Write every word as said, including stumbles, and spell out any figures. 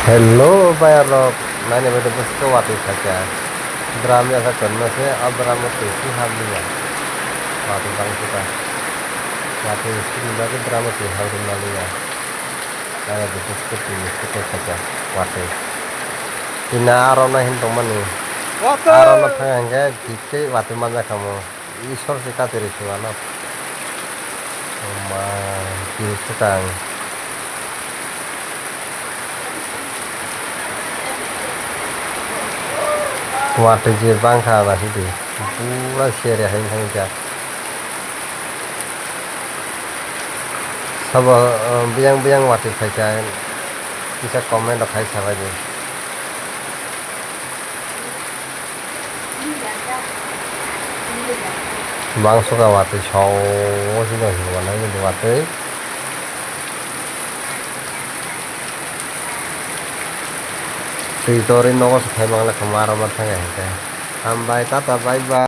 Hello bayarok, naina bai bwswk watwi khaikha. Drum ya kha tonma se, a drum o twi si hamliya. Watwi bang khe ta. Watwi sini bagwi drum o twi hamri maliya. Naina bai bwswk twi si khaikha watwi. Tina aro na hin tongmani. Watwi! Aro na phai hwnkhe jikhe watwi manja khamu. Isor se kate rw se mano. Oma, kiri swkang. Watwi je bangkha na sidi. Pura sere hai thang jak. Sabo, uh, biyang biyang watwi phaikha. Kisa comment rok khai sabai di. Bang suka watwi sawi sino hinwi wanai nini watwi. Twi torwi nogo se khai mangle kha ma aro ma thang ya hinkhe. Hambai, tata, bye bye.